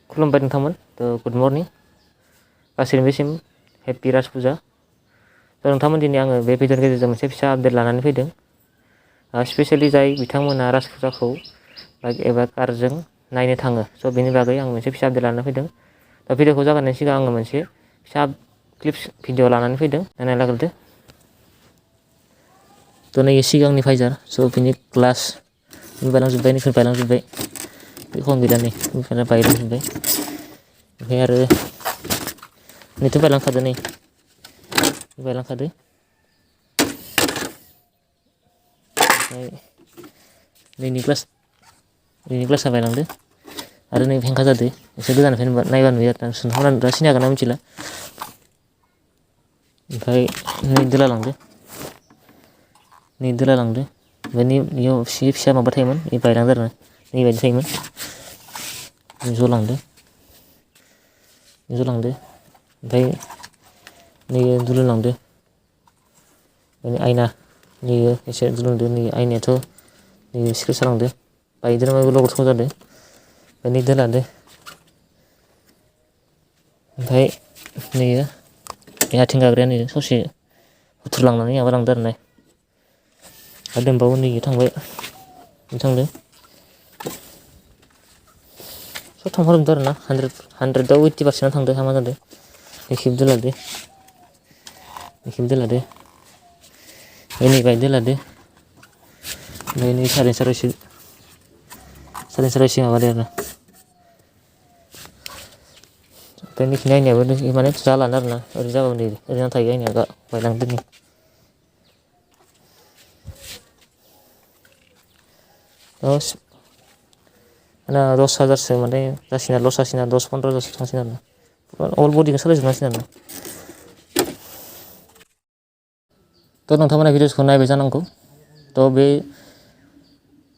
खुलुमबाय नोंथांमोन good morning गासैनिबोसिम happy राज फुजा नोंथांमोन दिनै आङो बे भिडिअनि गेजेरजों मोनसे फिसा आपडेट लानानै फैदों स्पेसियेलि जाय बिथांमोना राज फुजाखौ एबा कारजों नायनो थाङो स' बेनि बागै आं मोनसे फिसा आपडेट लानानै फैदों दा भिडिअखौ जागायनायनि सिगां आङो मोनसे फिसा क्लिप्स भिडिअ लानानै फैदों नायना लाग्रोदो थ' नै सिगांनि फाइजार स' बिनि ग्लास बायलांजोब्बाय निफ्राय बायलांजोब्बाय बे खम गैला नै निफ्राय बायलांजोब्बाय ओमफ्राय आरो नैथ' बायलांखादो नै बायलांखादो ओमफ्राय नैनि ग्लासा बायलांदो आरो नै हेंखा जादो एसे गोजाननिफ्राय नायबा नुयो आरो दा सिनाय हागोन ना मिथिला ओमफ्राय नै दोलालांदो ओमफ्राय नैयाव फिसा माबा थायोमोन नै बायलांदो आरो नै बायदि थायोमोन जलांदो ओमफ्राय नैयो दुलुनलांदो आयना नैयो एसे दुलुनदो नै आयनायाथ' नै सिखोसालांदो बायदो नामा गोलाव गोथौ जादो ओमफ्राय नै दोलादो ओमफ्राय नैयो आथिं गाग्राया नै ससे हुथ्रुलांनानै माबालांदो आरो ना आरो दोंबावो नै थांबाय थांदो सब थांफाजोबदो आरो ना 100आव 80% थांदो हामा जादो बेखिबो दोलादो नै बायदि दोलादो ओमफ्राय नै साराय सारायसे माबादो आरो ओमफ्राय नैखिनि आयनायाबो माने जालानो आरोना ओरै जाबाबो नै ओरै जाना थायो आयनाया बायलांदो नै माने 10,000सो माने जासिगोन लस जासिगोन 10-15 हाजारसो थांसिगोन आरो अल बडिखौ सालायजोबनांसिगोन आरो थ' नोंथांमोना भिडिअसखौ नायबाय जानांगौ थ' बे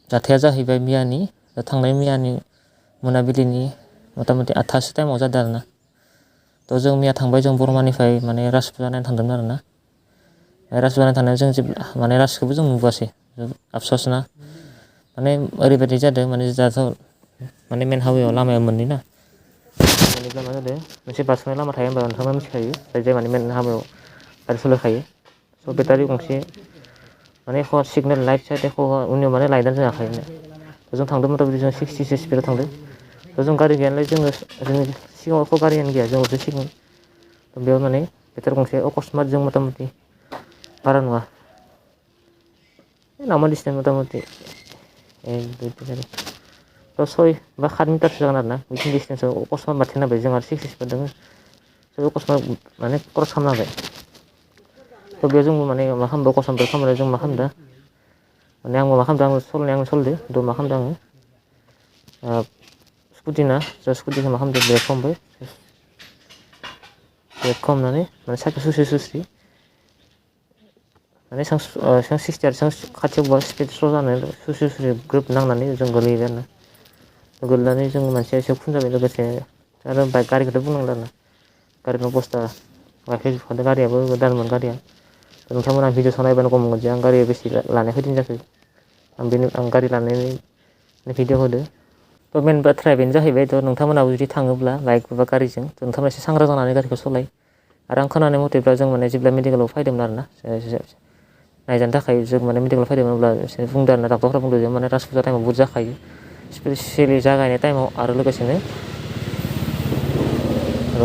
जाथाया जाहैबाय थांनाय मैयानि मोनाबिलिनि मथा मथि 8थासो टाइमाव जादों आरो ना थ' जों मैया थांबाय जों बरमानिफ्राय माने राज फुजा नायनो थांदोंमोन आरो ना राज फुजा नायनो थांनायाव जों माने राजखौबो जों नुबोआसै आफस'स ना माने ओरैबायदि जादों माने दाथ' माने मेन हाइवेआव लामाया मोननै ना मोननैबो मा जादों मोनसे बारस'नाय लामा थायो होनबा नोंथाङा मिथिखायो जाय माने मेन हाइवेआव गारि सालायखायो स' बेटारि गंसे माने एख सिगनेल लाइट साइट एख उननियाव माने लाइटआनो जोङाखैमोन जों थांदों मथा मथि जों 60सो स्पिडआव थांदों जों गारि गैया नालाय जोंनि सिगाङाव एख गारियानो गैया जों हरसो सिगां बेयाव माने बेटारि गंसे अकसमात जों मथा मथि बारा नङा लामा डिसटेन्स मथा मथि 6 बा 7 मिटारसो जागोन आरो ना बेखिनि डिसटेन्सआव अकसमात माथो होबाय जों आरो 60 स्पिड दङ स' अकसमात माने क्रस खालामना होबाय थ' बेयाव जोंबो माने मा खालामदों अकसमात खालामनानै जों मा खालामदों माने आंबो मा खालामदों आङो सलायदों थ' मा खालामदों आङो स्कुटिना जा स्कुटिखौ मा खालामदों ब्रेक खालामबाय ब्रेक खालामनानै माने साइकेल सुस्रि माने एसां 60 आरो एसां खाथियाव बा स्पिड स्ल' जानानै सुस्रि ग्रोब नांनानै जों गोलैबाय आरो ना गोलैनानै जों मानसिया एसे उखुन जाबाय लोगोसे आरो गारिखौथ' बुंनांला आरो ना गारिनि अबस्था गाखिजोबखादों गारियाबो गोदानमोन गारिया नोंथांमोना भिडिअखौ नायबानो गम मोनगोन जे आं गारिया बेसे लानाया खैदिन जाखो आं गारि लानानै भिडिअ होदो थ' मेन बाथ्राया बेनो जाहैबाय थ' नोंथांमोनाबो जुदि थाङोब्ला बाइक एबा गारिजों नोंथांमोना एसे सांग्रां जानानै गारिखौ सालाय आरो आं खोनानाय मथेब्ला जों माने जेब्ला मेडिकेलाव फैदोंमोन आरो ना नायजानो थाखाय जों माने मेडिकेलाव फैदोंमोन अब्ला एसे बुंदों आरो ना डक्टरफ्रा बुंदों जे माने राज फुजा टाइमाव बुहुद जाखायो स्पेसियेलि जागायनाय टाइमाव आरो लोगोसेनो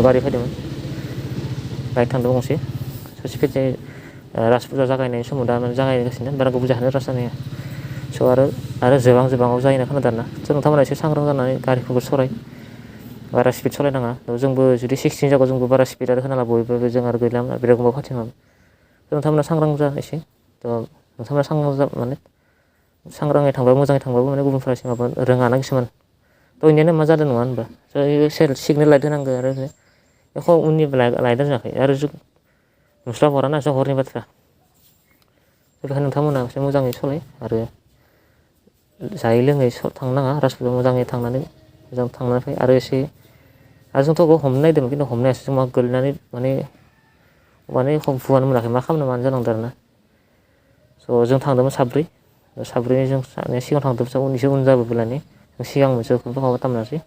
गारि फैदोंमोन बाइक थांदों गंसे ससे फैजाय राज फुजा जागायनाय समाव दा माने जागायगासिनो बारा गोबाव जायाखै राज जानाया स' आरो जोबाङाव जायो होनना खोनादों आरो ना स' नोंथांमोना एसे सांग्रां जानानै गारिफोरखौ सालाय बारा स्पिड सालायनाङा जोंबो जुदि 60 जागौ जोंबो बारा स्पिड आरो होनाला बयबो जों आरो गैलामोन बिराद गोबाव खाथियावमोन नोंथांमोना सांग्रां जा एसे थ' नोंथांमोना सांग्रां जा माने सांग्राङै थांबाबो मोजाङै थांबाबो माने गुबुनफ्रा एसे माबा रोङा ना किसुमान थ' इनियानो मा जादों नङा होनबा सिगनेल लाइट होनांगौ आरो एख उननिबो लाइटआ जोङाखै आरो जों नुस्लाबहरा ना एसे हरनि बाथ्रा बेखायनो नोंथांमोना एसे मोजाङै सालाय आरो जायै लोङै थांनो नाङा राज फुजायाव मोजाङै थांनानै मोजां थांनानै फै आरो एसे आरो जोंथ' बेयाव हमनो नागिरदोंमोन खिन्थु हमनो हायासै जों मा गोलैनानै माने हुआनो मोनाखै मा खालामनो मानो जालांदों आरो ना स' जों थांदोंमोन साब्रै जों सिगां थांदोंमोन उननिसो उन जाबोबाय जों सिगां मोनसे माबा खालामनो हायासै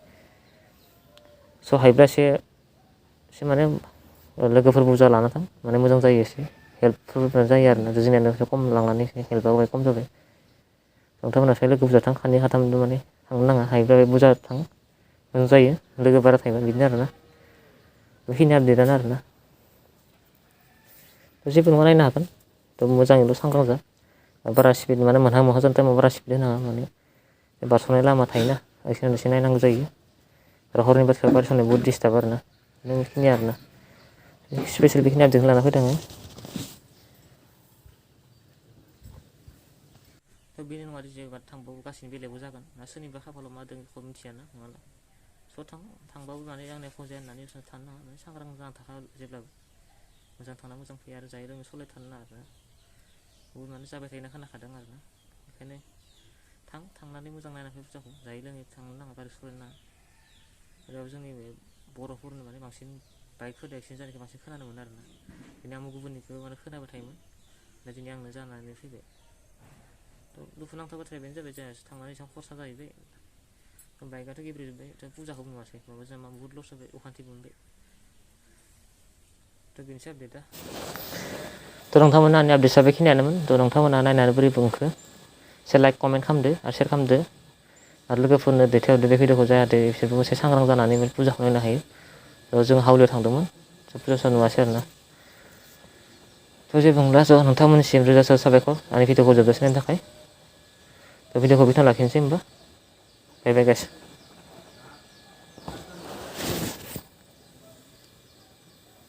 स' हायोब्ला एसे माने लोगोफोर बुरजा लाना थां माने मोजां जायो एसे हेल्पफुल जायो आरोना जोंनियानो एसे खम लांनानै हेल्पआ बाहाय खम जाबाय नोंथांमोना एसे लोगो बुरजा थां खानै खाथामदो माने थांनो नाङा हायोब्ला बुरजा थां मोजां जायो लोगो बारा थायोबा बिदिनो आरोना बेखिनि आपडेटआनो आरोना जेबो नङा नायनो हागोन थ' मोजाङैल' सांग्रां जा बारा स्पिड माने मोनहां मोनहां जानाय टाइमाव बारा स्पिड होनाङा माने बारस'नाय लामा थायोना एसे नायनांगौ जायो आरो हरनि बाथ्रायाव बारस'नाय बहुद डिस्टार्ब आरोना बेखिनि आरोना स्पेसियेल बेखिनि आपडेटखौ लाना फैदों आङो थ' बेनि नङा जेनेबा थांबाबो गासैनि बेलायावबो जागोन ना सोरनिबा खाफालाव मा दं बेखौ मिथियाना नङाला स' थांबाबो माने आंनिया एख' जाया होननानै थानो नाङा माने सांग्रां जाना थाखा जेब्लाबो मोजां थांना मोजां फैयो आरो जायै लोङै सलायथारनो नाङा आरोना बुहुद माने जाबाय थायो होनना खोनाखादों आरोना बेखायनो थांनानै मोजां नायना फै फुजाखौ जायै लोङै थांनो नाङा गारि सलायनो नाङा आरो जोंनि बे बर'फोरनो माने बांसिन बाइकफोरजों एक्सिडेन्ट जानायखौ बांसिन खोनानो मोनो आरोना दिनै आंबो गुबुननिखौ माने खोनाबाय थायोमोन दा दिनै आंनो जानानै फैबाय थ' दुखुनांथाव बाथ्राया बेनो जाबाय जोंहा थांनानै एसेबां खरसा जाहैबाय बाइकआथ' गेब्रेजोब्बाय दा फुजाखौबो नुवासै माबा जोंहा बुहुद लस जाबाय अखान्थि मोनबाय थ' बेनोसै आपडेटआ थ' नोंथांमोना आंनि आपडेटआ बेखिनियानोमोन थ' नोंथांमोना नायनानै बोरै बुंखो एसे लाइक कमेन्ट खालामदो आरो सेयार खालामदो आरो लोगोफोरनो दैथायहरदो बे भिडिअखौ जाहाथे बिसोरबो एसे सांग्रां जानानै फुजाखौ नायनो हायो जों हावलियाव थांदोंमोन फुजा नुवासै आरोना थ' जेबो नंला ज' नोंथांमोननिसिम रोजा रोजा साबायखर आंनि भिडिअखौ जोबजासिम नायनो थाखाय थ' भिडिअखौ बेखिनियावनो लाखिनोसै होमबा बाय बाय गाइस